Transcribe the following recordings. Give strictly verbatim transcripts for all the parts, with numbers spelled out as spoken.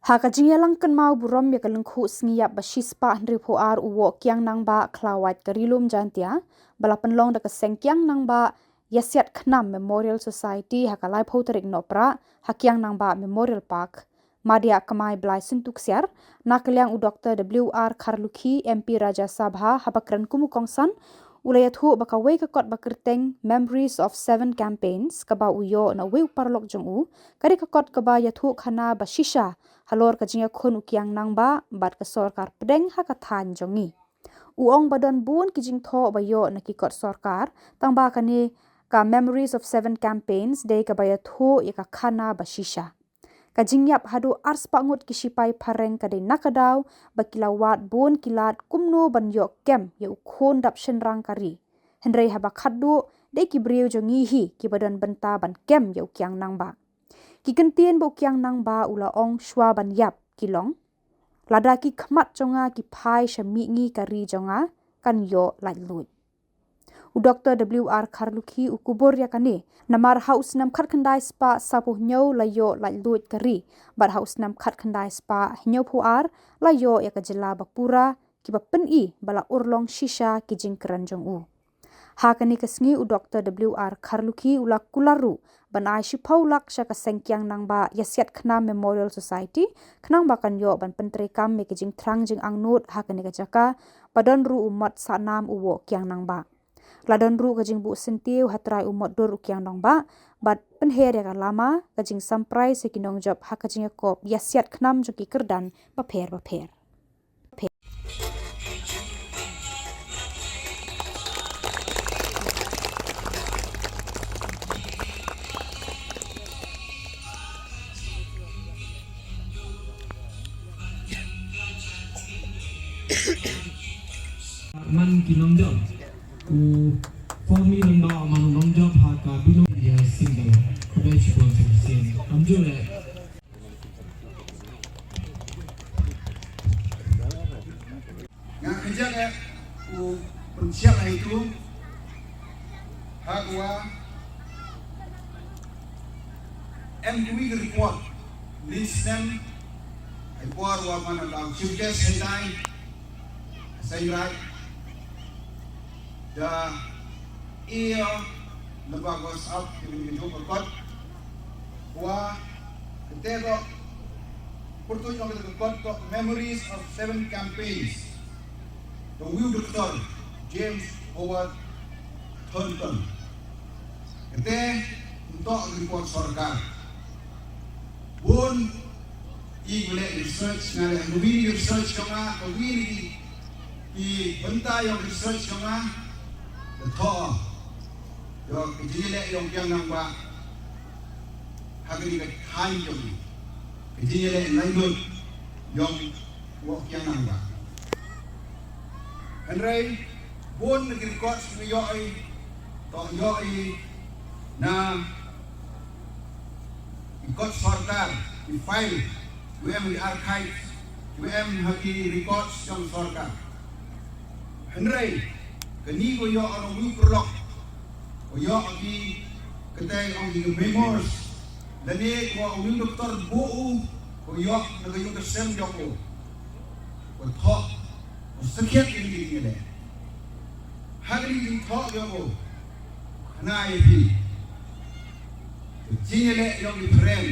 Ha ka jingïalang kynmaw burom ïa ka lyngkhuh sngi ïap ba shispah hynriewphew ar u Woh Kiang Nangbah Khlawait ka Ri Lum Jaintia, ba la pynlong da ka Seng Kiang Nangbah Ïasiat Khnam Memorial Society ha ka laiphew tarik Nohprah ha Kiang Nangbah Memorial Park. Madiah Kamai Blai Syntu Ksiar, na ka liang u Doktor W R Kharlukhi, M P Rajya Sabha, haba kren kum u kongsan, u la ïathuh ba kawei ka kot ba kyrteng Memories of Seven Campaigns, kaba u ïoh na uwei u paralok jong u, ka dei ka kot kaba ïathuh khana ba shisha halor ka jingïakhun u Kiang Nangbah bad ka sorkar pdeng ha ka thaiñ jong ngi. U ong ba don bun ki jingthoh ba ïoh na ki kot sorkar, tangba kane ka Memories of Seven Campaigns dei kaba ïathuh ïa ka khana ba shisha. Ka jingïap haduh arspah ngut ki shipai phareng ka dei na ka daw ba ki la wad bun ki lad kumno ban ïoh kem ïa u khun dap shynrang ka ri. Hynrei haba khatduh dei ki briew jong ngi hi kiba don bynta ban kem ïa u Kiang Nangbah. Ki kyntien ba u Kiang Nangbah u la ong shuwa ban ïap ki long: Lada ki khmat jong nga ki phai sha mihngi ka ri jong nga kan ïoh laitluid. U Doktor W R Kharlukhi u kubur ïa kane, namar ha u snem khatkhyndai spah sawphew hynñiew la ïoh laitluid ka ri, bad ha u snem khatkhyndai spah hynñiewphew ar la ïoh ïa ka jylla ba pura, kiba pyni ba la urlong shisha ki jingkren jong u. Ha kane ka sngi u Doktor W R Kharlukhi u la kular ruh ban ai shiphew lak sha ka Seng Kiang Nangbah Ïasiat Khnam Memorial Society, khnang ba kan ïoh ban pyntreikam ïa ki jingthrang jingangnud ha kane ka jaka, ba don ruh u mot sahnam u Woh Kiang Nangbah. La don ruh ka jingbuh syntiew ha trai u mot dur u Kiang Nangbah, bad pynher ïa ka lama, ka jingsamprai sha ki nongjop ha ka jingïakop ïasiat khnam jong ki kyrdan bapher bapher. Man ki nongjop, u former member man u nongjop ha ka Bilo ya single. Khublei shibun shisien. Kamjooh eh. Nga kynjah eh u pynshai ha itu ha ka wa em kwi ka report ni snem ai por wa man da chief guest hai dai. Seng Raij da ïa laba ko sap ki ni jong ka kot wa kete ko pyrtuit ong kete ko kot ko Memories of Seven Campaigns. Ko wiu Doktor James Howard Thornton. Kete ntok report sorkar. Bun i bele research nga le ngi research ka nga ko wi ni i bynta ïong research ka nga. Ka thoh ïong ka jingïaleh ïong Kiang Nangbah ha ka ri ka thaiñ ïong ka jingïaleh laitluid ïong Woh Kiang Nangbah. Hynrei bun na ki records ki ïoh i to ïoh i na ki kot sorkar, ki file, ki em ki archives, ki em ha ki records jong sorkar. Hynrei kani ko ïoh ong u paralok, ko ïoh ki kata ong ki memoirs, lane ko ong u doktor bo u, ko ïoh na ka ïung ka sem jong u. Ko thoh, ko sakhiat ïa ki jingïaleh. Ha ka jingthoh ïa u, khana ïa phi. Ka jingïaleh ïa ki phareng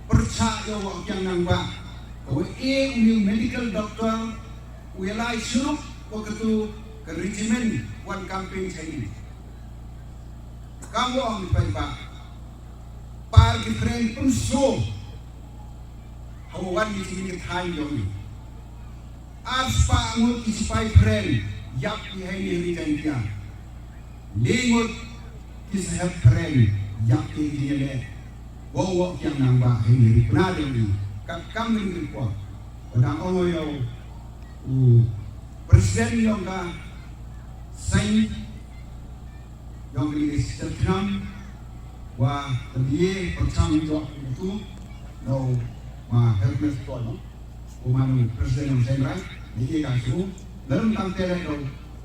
pyrshah ïa u Kiang Nangbah. Ka wa e u medical doctor u ïalai shurup wa katu ka regiment wan campaign sha ïing. Kam wa ong paidbah. Par ki phareng pynshoi ha wa wan ki jingin ki thaiñ jong ngi. Arspah ngut ki sipai phareng ïap ki ha ïing ha ri Jaintia. Li ngut ki sahep phareng ïap ki ha ïing ha ri. Wa wa Kiang Nangbah ha ïing ha ri Pnar jong ngi. Kat kam ngi report. Wa dang ong ïa u president jong ka seng jong ka Ri State Khnam wa ka D A pyrchang jong ka tu no ma Hermes Paul no. Ko man u president jong Seng Raij ni ka su lem tang tele do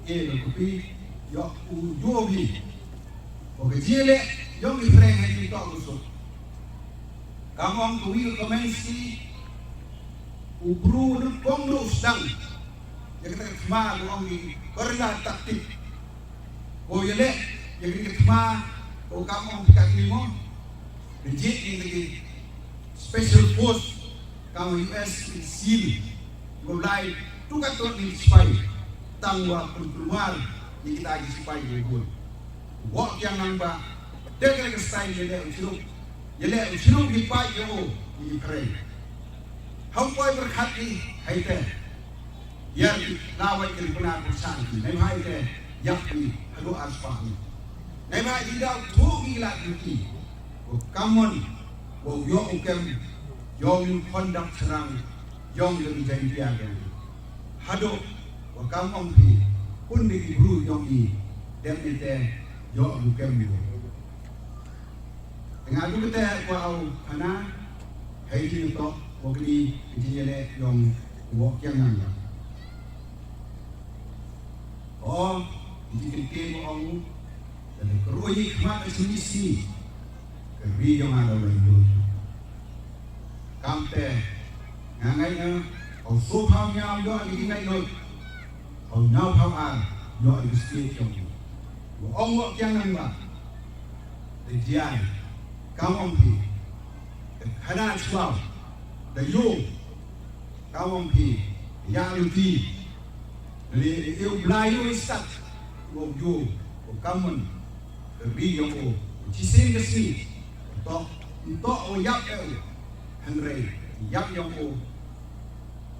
e do kopi yo u jo bi. Ko ka jile jong ki phareng ha ni to ko su. Ka mong ko wi ko men si U bru nyngkong ruh u sdang ïa kata ka thma ba ong ki guerrilla tactic. Ko ïaleh ïa kata ka thma, ko kam ong phi katne mo. Ka jied ïa kata ki special force, kam U S Steel, ko lai tu ka tu ni sipai. Tang wa pynkulmar ïa kita ki sipai ki bun. Wok ïa nang ba dek ka style ïaleh u shruk. Ïaleh u shruk ki paid ïa u, ïa ki pyrshah. Hau poi pyrkhat ki, hai te. Ïa ki lawai ki pynah pyrshah ki. Nai hai te, ïa ki haduh arspah ni. Nai hai ki dau thuh ki lad ki. Ko kamon, ko ïoh u kem, ïong u khon dak syrang, ïong ka design pia ka. Haduh, ko kamon phi, pun di ki bru ïong i, dem ni te, ïoh u kem ïong. Nga tu kata ko au khana, hai ji to, ko kini, ki ji le yong, wo kiang nang. O, ki ji kini ko au, dan ko ro yi khmat ka sini sini. Ka ri yong ada lai lut. Kam te, nga ngai nga, au so phau nyaw yo ki ngai lut. Au nyaw phau ar, yo ki state yong. Wo ong wo kiang nang ba. Te jian, kam ong phi. Te khana chwa, te yo, kam ong phi, ya lu ti. Le e u blai yo i sat, wo yo, wo kamon, te ri yong o, chi sing ke si, to, to o yap e o, hynrei, yap yong o,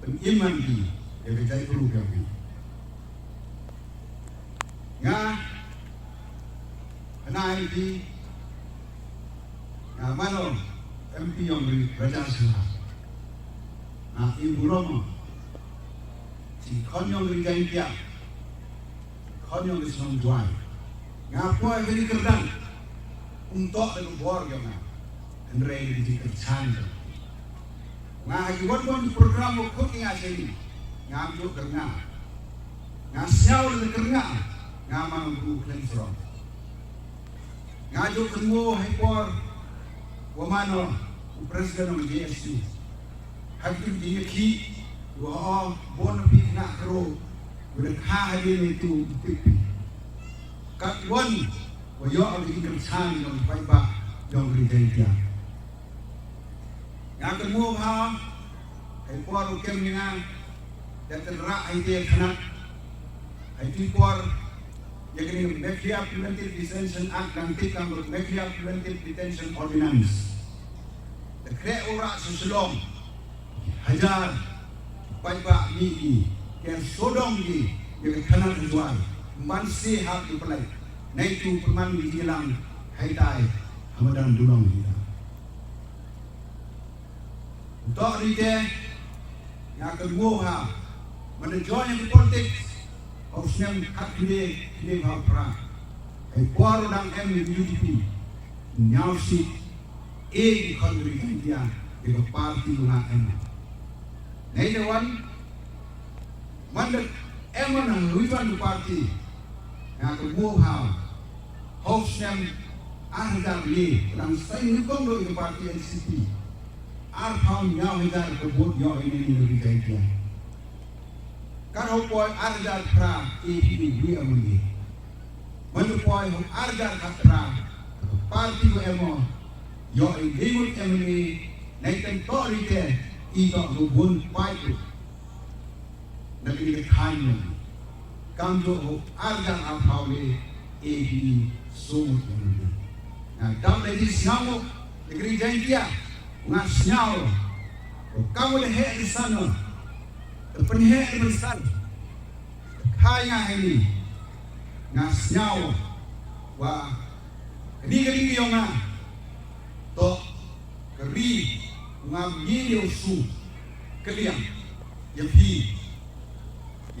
pen iman di, ya ke jai bru yong o. Nga, hana M P, nga mano M P yong ri Raja Singha. Nga im burom, si khon yong ri Jaintia, khon yong ri Shnong Jwai. Nga poi ri Kyrdan, um tok da bor yong nga. Hynrei di kyrchan. Nga ha ki wan wan program ko khut nga sini. Nga am juk kyrnga. Nga siaw le kyrnga. Nga man u khlem srong. Nga juk kyrngo hai por. Wa mano u president ng J S U. Ha ki tu di ki. Wa o bon pi na kro. Wa de kha ha di ni tu. Kat wan. Wa yo a di kyrchan yong pai ba. Yong ri Jaintia. Nga kynmaw bha, hai por u kem ni nga, da tynrah hai te khanat. Hai tu por, ïa kane Meghalaya Preventive Detention Act, dang tip kam Meghalaya Preventive Detention Ordinance. Da khreh u rah sha Shillong, hajar, paidbah mih ki, ker sodong ki, ïa ka khanat ha Jwai, man si hap ki pynlait. Nai tu pynman ki jingïalang, hai tai, ha madan Dulong ki ta. Tok ri te, nga kynmaw ha, man da join ïa ka politics, ha u snem khatkhyndai, khyndai phew phra. Hai por dang em ïa ka U D P, ñiaw seat, e ki khon ri India, ïa ka party nga em. Nei da wan, man da em wan ha wi wan ka party, nga kynmaw ha, ha u snem, ar hajar le, dang sai nyngkong ïa ka party N C P. Ar phew ñiaw hajar ka vote ïoh ïa ngi na ri Jaintia. Ka hau poi ar hajar phra A P D wi a wi. Man u poi hau ar hajar khat phra. Party ko M O ïoh ïa ngi ngut M L A. Nai tem to ri te i to ko bun pai tu. Na kini ka khain mo. Kam do ho arjan am phaw le A B E so mo. Nga dam le di sñiaw mo, le kri Jaintia, nga sñiaw. Ko kam le he di san mo. Te pen he di san. Khai nga he ni. Nga sñiaw. Wa, kani kani yong nga. To, ka ri, ngam ngi liu su, ka liang, ïa phi,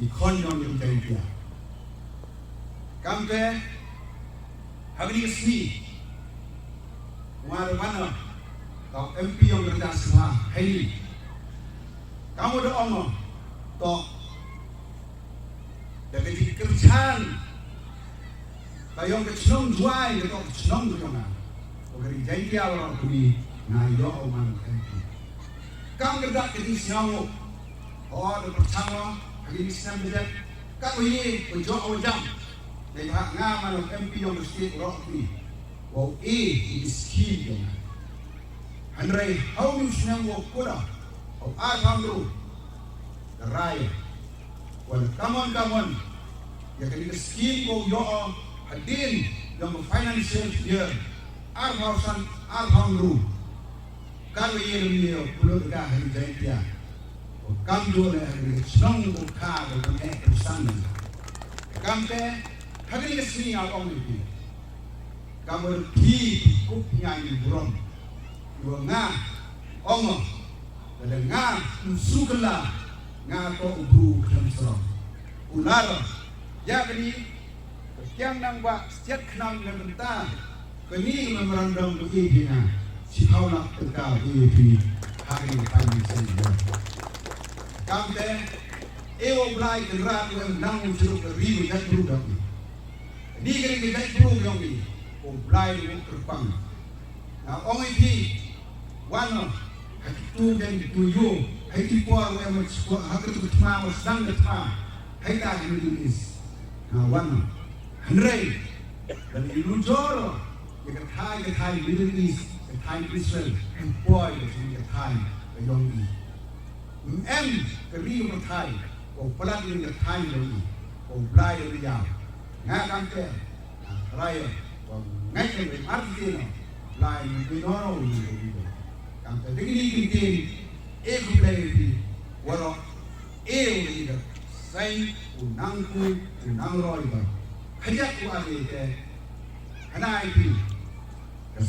i khon yong ïa u Jaintia. Kam te, ha kani ka sngi, nga da wan, ka M P yong ka Rajya Sabha, hei ni. Kam da ong, to, Da ka jingkyrshan ka yong ka chnong Jwai, ka tong ka chnong ka yong nga. Wa ka ri Jaintia wa rong kuni nga yoh u man M P. Kam ka dak ka jingsngew Hooid, da pyrshang noh ha kine ki snem ba dep, katba ïa u jok u jam. Neibhah nga man u M P jong ka state, u ïohi, wow, ïa ki skim jong nga. Hynrei ha une u snem wow kut, u ar phew hynriew, ka rai, wan kamon kamon ïa kane ka skim wow ïoh hadien jong ka financial year ar phew san, ar phew hynriew. Katba ïa lade ïa u pynlut ka ha ri Jaintia, u kam duh leh ha ri shnong u kha u pyneh pynsan. Kamte ha kane ka sngi nga ong ïa phi, kam ïa phi kup ïa ngi burom. Ïa nga ong, lada nga ym shu kylla, nga to u bru khlem sarong. U lar ïa kane ka kiang nang ba siat khnang na bynta kane ka memorandum ka A P nga, shiphew lak tyngka ka A P ha kane ka financial year. Kamte, e U Blai Kynrad, u em nang u jruk ka ri ka jaitbru jong ngi. Kane ka ri ka jaitbru jong ngi, U Blai u kyrpang. Nga ong ïa phi, wan noh ha kitu ken kitu ïoh, ha ki por u em ha kitu ki thma, u sdang ka thma, ha ita ha Middle East. Nga wan noh. Hynrei lada ngi nujor ïa ka thaiñ, ka thaiñ Middle East, ka thaiñ Israel, ym poi ka jong ka thaiñ ka jong ngi. Ym em ka ri ka pyrthei wow palat ïa ka thaiñ jong ngi. Ko Blai u ïa nga, kamte nga tharai ba ngai ka ri mar ti no, Blai u ïa no no u ïa ka ri. Kamte dei kine ki ktien, e khublei ïa phi waroh, e u ïa ka seng u nang ku u nang roi ba khajak u ade te. Hana ïa phi ka